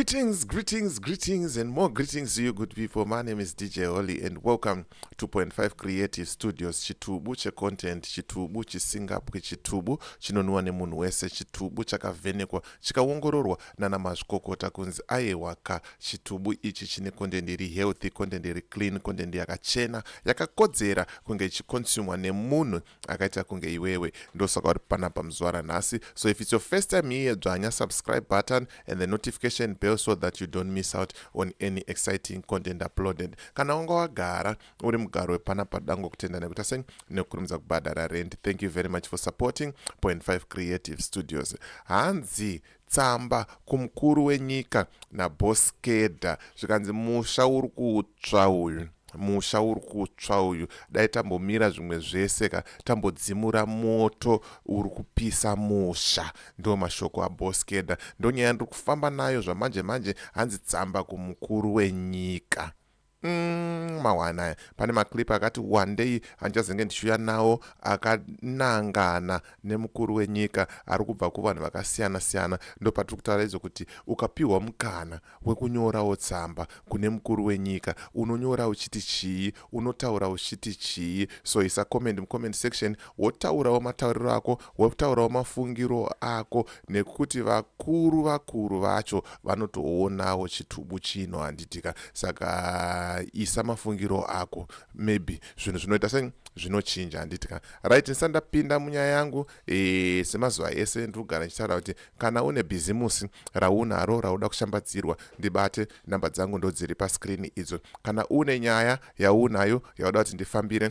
Greetings, greetings, greetings, and more greetings to you, good people. My name is DJ Holly, and welcome to 0.5 Creative Studios. Chitubu checontent, chitubu chisingapwi, chitubu chinonwiwa nemunhu wese, chitubu chakavhenekwa chikaongororwa nana mazvikokota kunzi aiwa ka, chitubu ichi chine content iri healthy, content iri clean, content yakachena, yakakodzera kunge ichiconsumwa nemunhu akaita kunge iwewe. Ndosaka uri panapa muzuva ranhasi. So if it's your first time here, dzvanya subscribe button and the notification bell so that you don't miss out on any exciting content uploaded. Kana wanga wagara uri mugaro wepanapa, dango kutenda nekuita sei, nekukurumidza kubhadhara rent. Thank you very much for supporting 0.5 Creative Studios. Hanzi tsamba kumukuru wenyika naBoss Kedha, zvikanzi musha uri kutsva uyu, musha uri kutsva uyu, dai tambomira zvimwe zvese ka, tambodzimura moto uri kupisa musha. Ndo mashoko aBoss Kedha, ndo nyaya ndiri kufamba nayo zvamanje manje. Hanzi tsamba kumukuru wenyika. Mawana aya pane maclip akati wandei handichazenge ndichiuya nawo akanangana nemukuru wenyika, ari kubva kuvanhu vakasiyana siyana. Ndo patiri kutaura izvo kuti ukapiwa mukana wekunyorawo tsamba kune mukuru wenyika, unonyora uchiti chii? Unotaura uchiti chii? So isa comment mucomment section, wotaurawo matauriro ako, wotaurawo mafungiro ako, nekuti vakuru vakuru vacho vanotoonawo chitubu chino, handitika? Saka isa mafungiro ako, maybe zvinhu zvinoita sei, zvinochinja, handitika? Right, ndisati ndapinda munyaya yangu, semazuva ese ndiri kugara ndichitaura kuti kana une bhizimusi raunaro rauda kushambadzirwa, ndibate. Namba dzangu ndo dziri pascreen idzo. Kana une nyaya yaunayo yauda kuti ndifambire,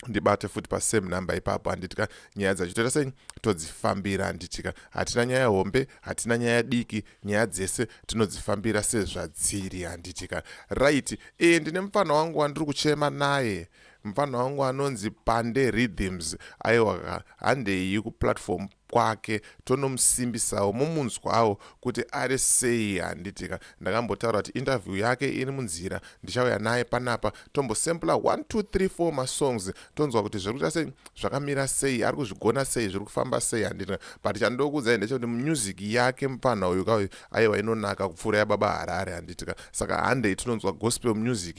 ndibate futi pasame number ipapo, handitika? Nyaya dzacho toita sei? Todzifambira, handitika? Hatina nyaya hombe, hatina nyaya diki, nyaya dzese tinodzifambira sezvadziri, handitika? Right, ndine mufana wangu wandiri kuchema naye, mufana wangu anonzi Pande Rhythms. Aiwa, handei kuplatform kwake tonomusimbisawo, mumunzwawo kuti ari sei, handitika? Ndakambotaura kuti interview yake iri munzira, ndichauya naye panapa, tombosempla 1 2 3 4 masongs, tonzwa kuti zviri kuita sei, zvakamira sei, ari kuzvigona sei, zviri kufamba sei, handitika? But chandokuudzai ndechekuti music yake mupana uyu kauyu, aiwa, inonaka kupfuura yababa Harare, handitika? Saka handei tinonzwa gospel music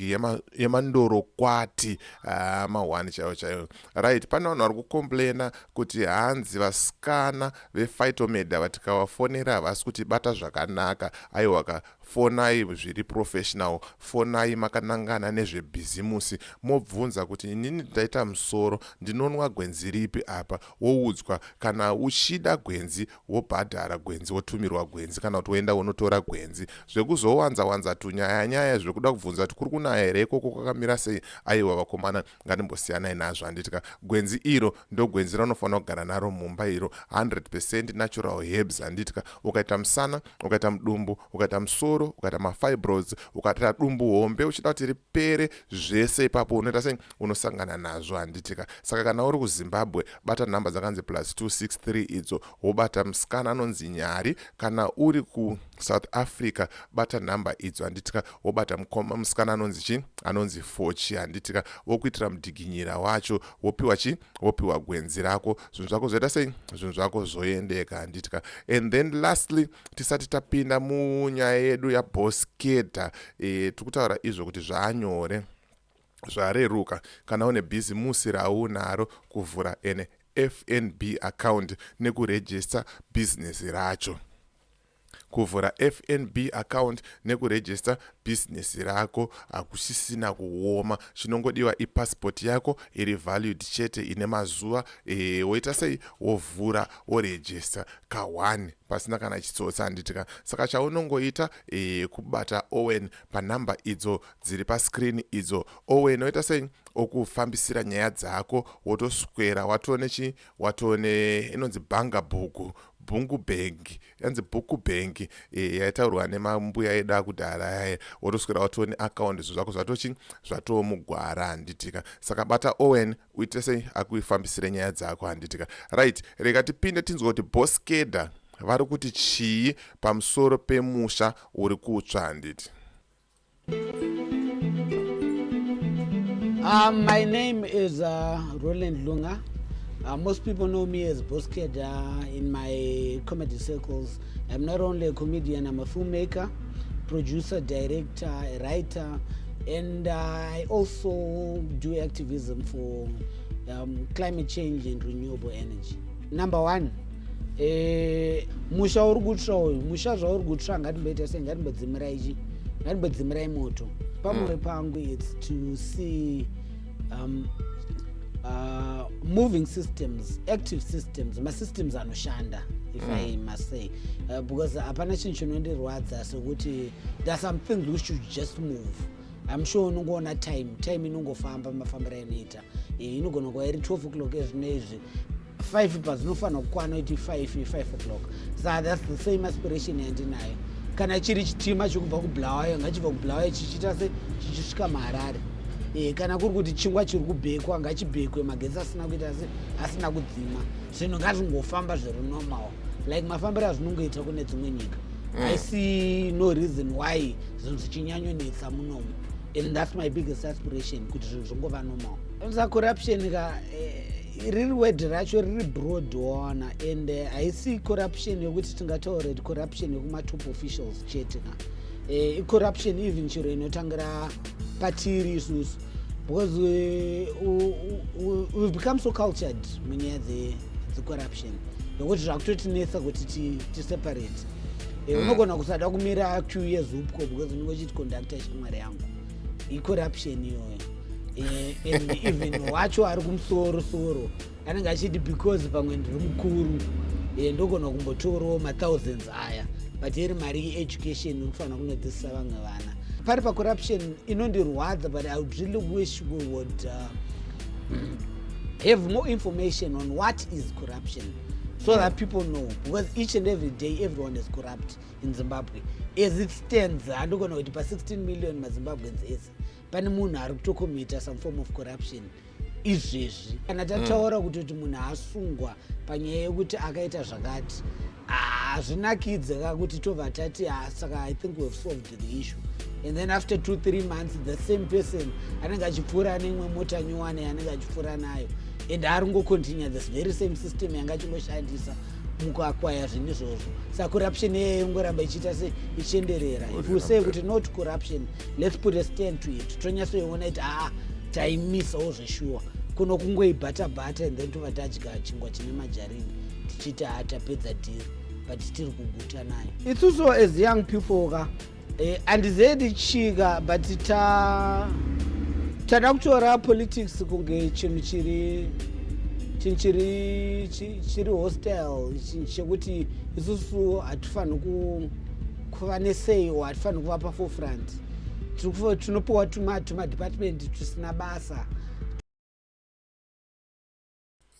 yemandorokwati, ma1 chaiwo chaiwo. Right, pane vanhu vari kucomplaina kuti hanzi vasikana vePhytomed ava tikavafonera havasi kutibata zvakanaka. Aiwa, fonai zviri professional, fonai makanangana nezvebhizimusi, mobvunza kuti inini ndaita musoro, ndinonwa gwenzi ripi apa? Woudzwa. Kana uchida gwenzi, wobhadhara gwenzi, wotumirwa gwenzi, kana kuti woenda unotora gwenzi. Zvekuzowanza wanza tunyaya nyaya zvekuda kubvunza kuti kuri kunaya here ikoko, kwakamira sei, aiwa vakomana, ngatimbosiyanai nazvo, handitika? Gwenzi iro ndo gwenzi raunofanira kugara naro mumba iro, 100% natural herbs, handitika? Ukaita musana, ukaita mudumbu, ukaita musoro, ukaita mafibroids, ukaita dumbu hombe uchida kuti ripere, zvese ipapo unoita sei? Unosangana nazvo, handitika? Saka kana uri kuZimbabwe, bata nhamba dzakanzi +263 idzo, wobata musikana anonzi Nyari. Kana uri kuSouth Africa, bata nhamba idzo, handitika? Wobata musikana anonzi chi, anonzi Fochi, handitika? Wokuitira mudhiginyira wacho, wopiwa chi, wopiwa gwenzi rako, zvinhu zvako zvoita sei? Zvinhu zvako zvoendeka, handitika? And then lastly, tisati tapinda munyaya yedu yaBoss Kedha, tiri kutaura izvo kuti zvaanyore, zvareruka kana une bhizimusi raunaro kuvhura ene FNB account nekurejista bhizinesi racho. Kuvhura FNB account nekurejista bhizinesi rako hakusisina kuoma. Chinongodiwa ipasipoti yako iri valid chete, ine mazuva, woita sei? Wovhura, worejista ka1 pasina kana chitsotsi, handitika? Saka chaunongoita, kubata Owen panhamba idzo dziri pascreen idzo. Owen oita sei? Okufambisira nyaya dzako, wotoswera watone chi, watone inonzi bhanga bhuku, bhungu bhengi, yanzi bhuku bhengi, yaitaurwa nemambuya edu akudhara yaya. Wotoswera watone account, zvinhu zvako zvatochi, zvatomugwara, handitika? Saka bata Owen, uite sei? Akuifambisire nyaya dzako, handitika? Right, rega tipinde tinzwe kuti Boss Kedha vari kuti chii pamusoro pemusha uri kutsva, handiti? My name is Roland Lunga. Most people know me as Boss Kedha in my comedy circles. I'm not only a comedian, I'm a filmmaker. producer, director, a writer, and I also do activism for climate change and renewable energy. Number one, musha uri kutsva uyu, musha zvauri kutsva, ngatimboita sei? Ngatimbodzimirai chi, ngatimbodzimirai moto. Pamwoyo pangu, it's to see moving systems, active systems, masystems anoshanda, if I must say, because hapana chinhu chinondirwadza sekuti there are some things which should just move. I'm sure unongoona time inongofamba mafambiro ainoita. Inogona kuva iri 12 o'clock ezvino izvi, 5 pazinofanira kukwana kuti 5, 5 o'clock. Saka that's the same aspiration yandinayo. Kana chiri chitima chekubva kuBulawayo, ngachibva kuBulawayo chichiita se chichisvika muHarare. Kana kuri kuti chingwa chiri kubhekwa, ngachibhekwe magetsi asina kuita se asina kudzima. Zvinhu ngazvingofamba zviri normal, like mafambiro azvinongoita kune dzimwe nyika. I see no reason why zvinhu zvichinyanyonetsa munomu, and that's my biggest aspiration, kuti zvinhu zvingova normal. Sa corruption ka, riri word racho riri broad, waona, and haisi corruption yokuti tingataura kuti corruption yekumatop officials chete ka. Icorruption even chero inotangira patiri isusu, because we've become so cultured munyaya dzecorruption yokuti zvakutotinetsa kuti tiseparate. Unogona kusada kumira queue yeZUPCO because unenge uchiti conductor shamwari yangu. Icorruption iyoyo. And even wacho ari kumusoro soro anenge achiti because pamwe ndiri mukuru, ndogona kumbotorawo mathousands aya, but iri mari yeeducation inofanira kunodzidzisa vamwe vana. Pari pacorruption inondirwadza, but I would really wish we would have more information on what is corruption so that people know, because each and every day everyone is corrupt in Zimbabwe. As it stands, handogona kuti pa16 million maZimbabweans ese pane munhu ari kutocommita some form of corruption izvezvi. Kana tataura kutoti munhu asungwa panyaya yekuti akaita zvakati, hazvinakidze ka kuti tobva tati, "Ah, saka I think we've solved the issue," and then after 2, 3 months the same person anenge achipfuura neimwe mota nyowani yaanenge achipfuura nayo, and ari ngocontinue this very same system yanga achingoshandisa mukuakwaya zvinhu izvozvo. Saka corruption iyeyo ingoramba ichiita se ichienderera. If we say kuti not corruption, let's put a stand to it, tonyatsoiona kuti aa, taimisawo zveshuwa, kuno kungoibhata bhata and then tobva tadya chingwa chine majarini tichiti, "Ha, tapedza dhiri," but tiri kuguta nayo isusu as young people ka. Handizedi chika, but ta tada kutora politics kunge chinhu chiri chinhu chiri chiri hostile, chinhu chekuti isusu hatifaniri kuva nesei or hatifaniri kuva paforefront. Tinopiwa tumadepartment tusina basa.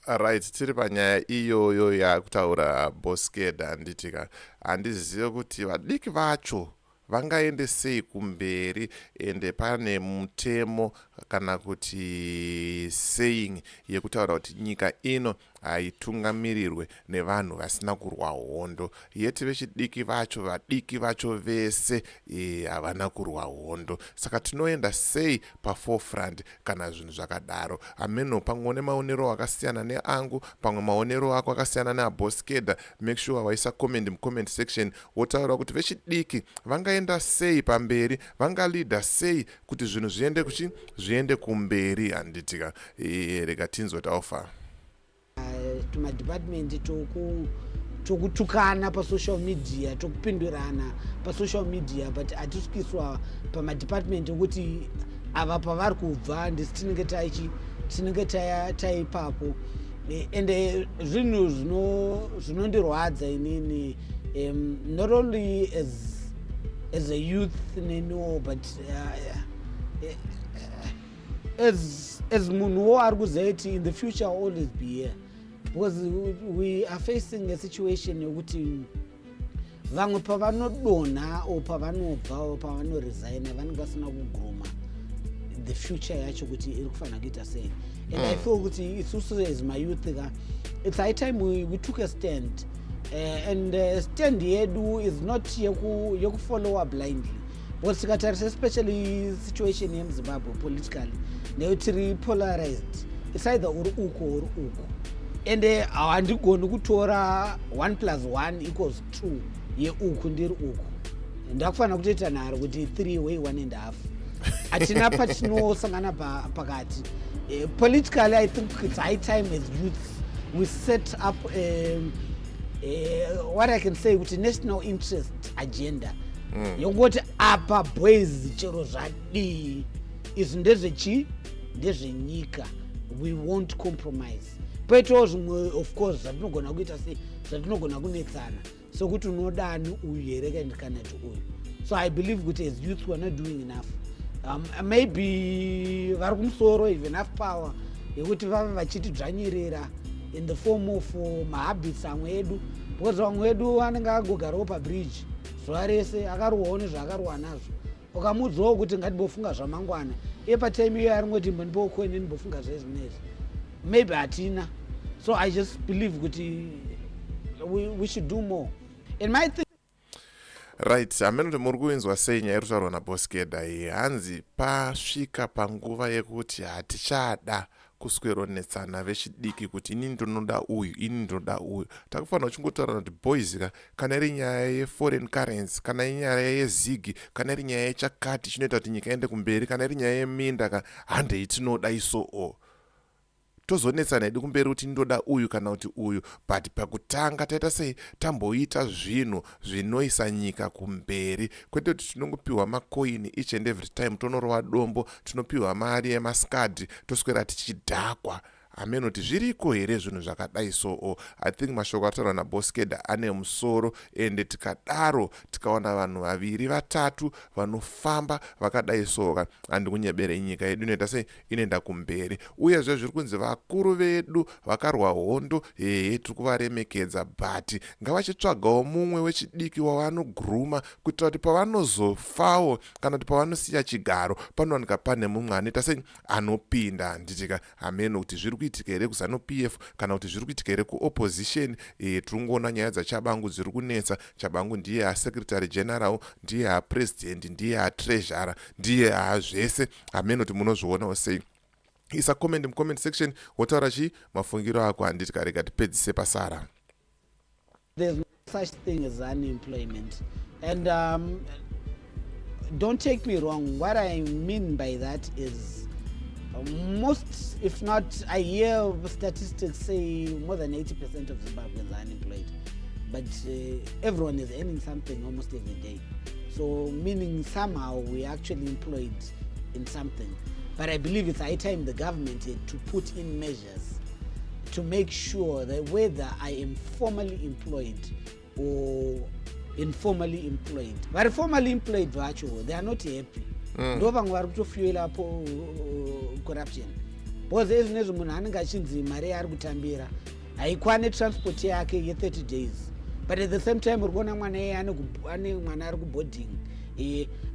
Right, tiri panyaya iyoyo yakutaura Bosked, handitika? Handizive kuti vadiki vacho vangaende sei kumberi, ende pane mutemo kana kuti saying yekutaura kuti nyika ino haitungamirirwe nevanhu vasina kurwa hondo. Yeti vechidiki vacho, vadiki vacho vese havana kurwa hondo, saka tinoenda sei paforefront kana zvinhu zvakadaro? Ameno, pamwe une maonero akasiyana neangu, pamwe maonero ako akasiyana neaBoskeda. Make sure waisa comment mucomment section, wotaura kuti vechidiki vangaenda sei pamberi, vangaleada sei kuti zvinhu zviende kuchi zviende kumberi, handitika? Rega tinzwe taufa. Tumadepartment tokutukana pasocial media, tokupindurana pasocial media, but hatisi kuiswa pamadepartment ekuti ava pavari kubva ndisi tinenge taichi tinenge taipapo. Ende zvinhu zvinondirwadza inini, not only as a youth neniwo, but as munhuwo ari kuziva kuti in the future I'll always be here, because we are facing a situation yokuti vamwe pavanodonha or pavanobva or pavanoresigna, vanenge vasina kugrooma the future yacho kuti iri kufanira kuita sei. And I feel kuti isusu as mayouth ka, it's high time we took a stand, and stand yedu is not yekufollowa blindly, because tikatarisa especially situation yemuZimbabwe politically, neyo tiri polarized. It's either uri uko uri uko, and handigoni kutora 1 plus 1 equals 2 yeuku ndiri uku. Ndakufanira kutoita nharo kuti three way, one and half, hatina patinosangana pakati. Politically, I think it's high time as youths we set up what I can say kuti national interest agenda yokungoti apa, boys, chero zvadii, izvi ndezvechi ndezvenyika, we won't compromise. Poitawo zvimwe, of course, zvatinogona kuita sei, zvatinogona kunetsana, sokuti unodani uyu here kana kuti uyu. So I believe kuti as youth we are not doing enough. Maybe vari kumusoro have enough power yekuti vave vachitidzvanyirira in the form of mahabits amwe edu, because vamwe vedu anenge akangogarawo pabridge zuva rese, akarohwawo nezvaakarohwa nazvo. Ukamudzawo kuti ngatimbofunga zvamangwana, iye patime iyoyo aringoti, "Imbondipawo coin ndimbofunga zvezvinezvi." Maybe hatina. So I just believe kuti we should do more and my thing. Right, hamene kuti muri kuinzwa sei nyaya iri kutaurwa naBoss Kedha iyi. Hanzi pasvika panguva yekuti hatichada kusweronetsana vechidiki kuti inini ndinoda uyu, inini ndinoda uyu. Takufanira kuchingotaura kuti, boys ka, kana iri nyaya yeforeign currency, kana iri nyaya yezigi, kana iri nyaya yechakati chinoita kuti nyika iende kumberi, kana iri nyaya yeminda ka, handei, tinoda isoo. Tozonetsana hedu kumberi kuti ndoda uyu kana kuti uyu, but pakutanga taita sei, tamboita zvinhu zvinoisa nyika kumberi, kwete kuti tinongopiwa makoini each and every time, tonorova dombo, tinopiwa mari yemaskadhi, toswera tichidhakwa. Hameno kuti zviriko here zvinhu zvakadai. So I think mashoko ataurwa naBoss Kedha ane musoro, ende tikadaro tikawana vanhu vaviri vatatu vanofamba vakadai soka, handikunyebere, nyika yedu inoita sei, inoenda kumberi. Uyezve zviri kunzi vakuru vedu vakarwa hondo, hehe, tiri kuvaremekedza, but ngavachitsvagawo mumwe wechidiki wavanoguruma kuitira kuti pavanozofawo kana kuti pavanosiya chigaro, panowanika pane mumwe anoita sei, anopinda, handitika? Hameno kuti zviri kuitika here kuZANU PF kana kuti zviri kuitika here kuopposition. Tiri kungoona nyaya dzaTshabangu dziri kunetsa. Tshabangu ndiye asecretary general, ndiye apresident, ndiye atreasurer, ndiye azvese. Hameno kuti munozvionawo sei. Isa comment mucomment section, wotaura chii, mafungiro ako, handiti? Karega tipedzise pasara. There's no such thing as unemployment. And don't take me wrong, what I mean by that is most, if not, I hear statistics say more than 80% of Zimbabweans are unemployed. But everyone is earning something almost every day. So, meaning somehow we're actually employed in something. But I believe it's high time the government had to put in measures to make sure that whether I am formally employed or informally employed, vari formally employed vacho, they are not happy. Ndo vamwe vari kutofuela po corruption, because ezvinezvi munhu anenge achinzi mari yaari kutambira haikwane transport yake ye30 days, but at the same time uri kuona mwana iye ane mwana ari kuboarding,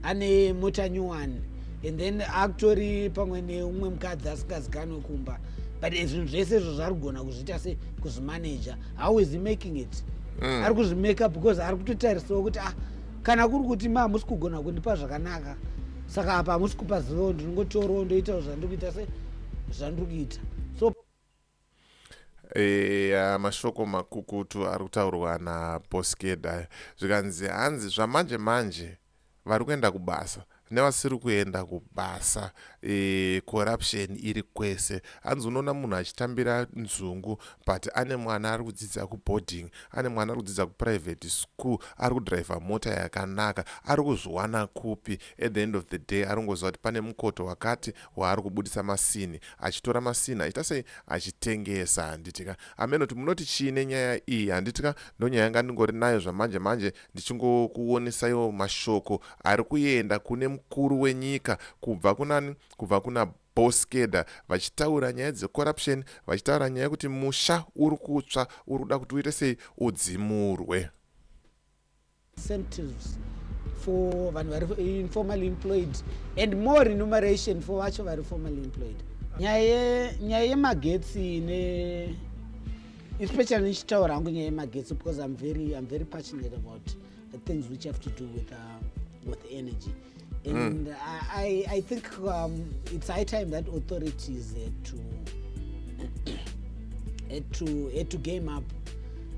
ane mota nyowani, and then akutori pamwe neumwe mukadzi asingazikanwe kumba, but zvinhu zvese izvo zvari kugona kuzviita se kuzvimaneja. How is he making it? Ari kuzvimeka because ari kutotarisawo kuti, ah, kana kuri kuti ma hamusi kugona kundipa zvakanaka, saka apa hamusi kupa zivo, ndinongotorawo ndoitawo zvandiri kuita se zvandiri kuita. So Mashoko makukutu ari kutaurwa naBoss Kedha. Zvikanzi hanzi zvamanje manje vari kuenda kubasa nevasiri kuenda kubasa, corruption iri kwese. Hanzi unoona munhu achitambira nzungu, but ane mwana ari kudzidza kuboarding, ane mwana ari kudzidza kuprivate school, ari kudhiraivha mota yakanaka. Ari kuzviwana kupi? At the end of the day, ari kungoziva kuti pane mukoto wakati waari kubudisa masini, achitora masini, achiita sei, achitengesa, handitika? Amene kuti munoti chii nenyaya iyi, handitika? Ndonyaya yanga ndingori nayo zvamanje manje, ndichingokuonesaiwo mashoko ari kuenda kune mukuru wenyika kubva kunani, kubva kuna Boss Kedha, vachitaura nyaya dzecorruption, vachitaura nyaya yekuti musha uri kutsva, uri kuda kuti uite sei, udzimurwe. Incentives for vanhu vari informally employed and more remuneration for vacho vari formally employed. Nyaya yemagetsi ne especially nichitaura hangu nyaya yemagetsi, because I'm very passionate about the things which have to do with energy, and I think it's high time that authorities had to game up,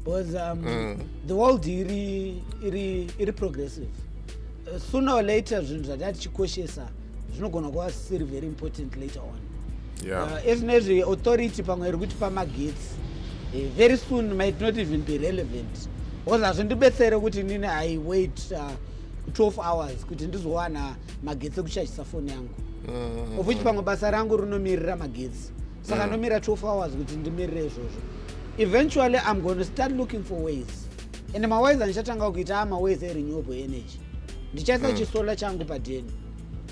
because the world iri progressive. Sooner or later zvinhu zvatati tichikoshesa zvinogona kuva zvisiri very important later on. Ezvinezvi authority pamwe iri kutipa magetsi, very soon might not even be relevant, because hazvindibetsere kuti inini I wait 12 hours kuti ndizowana magetsi ekuchajisa foni yangu, of which pamwe basa rangu rinomirira magetsi, saka ndomira 12 hours kuti ndimirire izvozvo. Eventually I'm going to start looking for ways, and maways andichatanga kuita amaways erenewable energy. Ndichaisa chisolar changu padheni.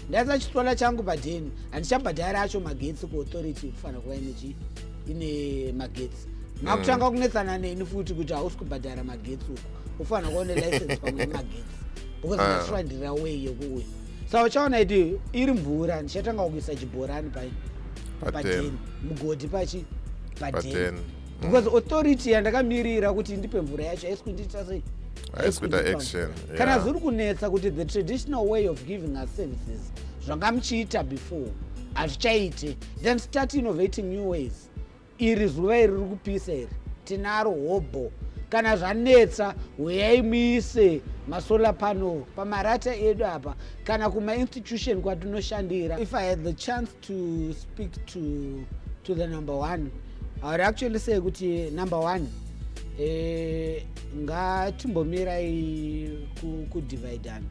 Ndaisa chisolar changu padheni, handichabhadhari acho magetsi kuauthority. Kufanira kuva ine ine magetsi, makutanga kunetsana neni futi kuti hausi kubhadhara magetsi uku, ufanira kuva nelicense pamwe nemagetsi, because ndashandira way yekuuya. Saka uchaona kuti iri mvura, ndichatanga kuisa chibhorani padheni, mugodhi pachi padheni, because authority yandakamirira kuti ndipe mvura yacho haisi kundiita sei? Haisi kuita action. Kana zviri kunetsa kuti the traditional way of giving us services, zvanga muchiita before, hazvichaite, then start innovating new ways. Iri zuva iri riri kupisa iri, tinaro hobho. Kana zvanetsa, uyai muise masolar panel pamarata edu apa kana kumainstitution kwatinoshandira. If I had the chance to speak to the number one, I would actually say kuti number one, ngatimbomirai kudivhaidhana.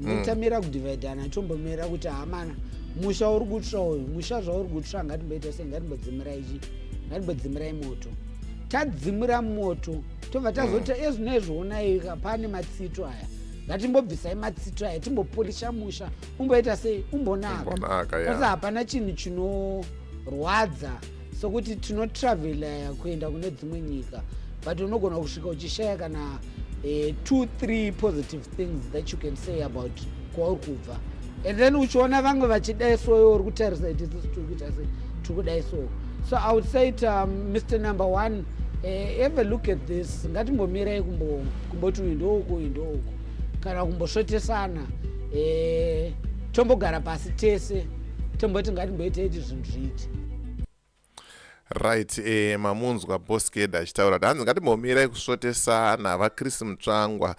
Mutamira kudivhaidhana, tombomira kuti hamana, musha uri kutsva uyu, musha zvauri kutsva, ngatimboita sei? Ngatimbodzimirai chi ngatimbodzimirai moto. Tadzimira moto, tobva tazoti ezvinezvi onaika pane matsito aya, ngatimbobvisai matsito aya, timbopolisha musha umboita sei? Umbonaka. Umbonaka, yeah. Kasi hapana chinhu chinorwadza sokuti tinotravhela kuenda kune dzimwe nyika, but unogona kusvika uchishaya kana two three positive things that you can say about kwauri kubva, and then uchiona vamwe vachidai so, iwe uri kutarisa kuti isusu tiri kuita sei, tiri kudai so. So I would say to Mr Number One, have a look at this. Ngatimbomirai kumboti uyu ndouku, uyu ndouku, kana kumbosvotesana. Tombogara pasi tese, tomboti ngatimboitei kuti zvinhu zviite. Right, mamunzwa Boss Kedha achitaura kuti hanzi ngatimbomirai kusvotesana. VaChris Mutsvangwa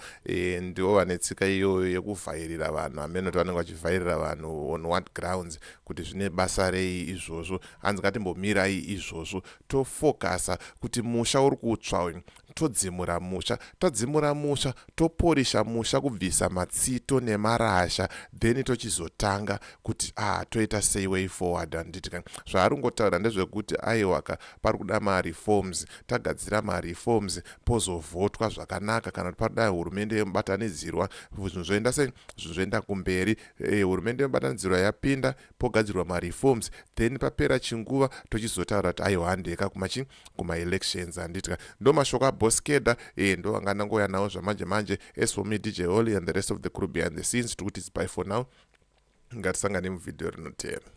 ndivo vane tsika iyoyo yekuvhairira vanhu. Hamene kuti vanenge vachivhairira vanhu on what grounds, kuti zvine basa rei izvozvo. Hanzi ngatimbomirai izvozvo, tofokasa kuti musha uri kutsva uyu, todzimura musha. Tadzimura musha, toporisha musha kubvisa matsito nemarasha, then tochizotanga kuti ah, toita sei way forward, handiti? Zvaari kungotaura ndezvekuti aiwaka, pari kuda mareforms. Tagadzira mareforms, pozovhotwa zvakanaka, kana kuti parikuda hurumende yemubatanidzirwa, zvinhu zvoenda sei? Zvinhu zvoenda kumberi. Hurumende yemubatanidzirwa yapinda, pogadzirwa mareforms, then papera chinguva tochizotaura kuti aiwa, handeka kumachi kumaelections, handiti? Ndo mashoko aBoss Kedha, ndo vanga ndangoya nawo zvamanje manje. As for me, DJ Holly, and the rest of the crew behind the scenes, tiri kuti bye for now. Ngatisangane muvhidhiyo rinotevera.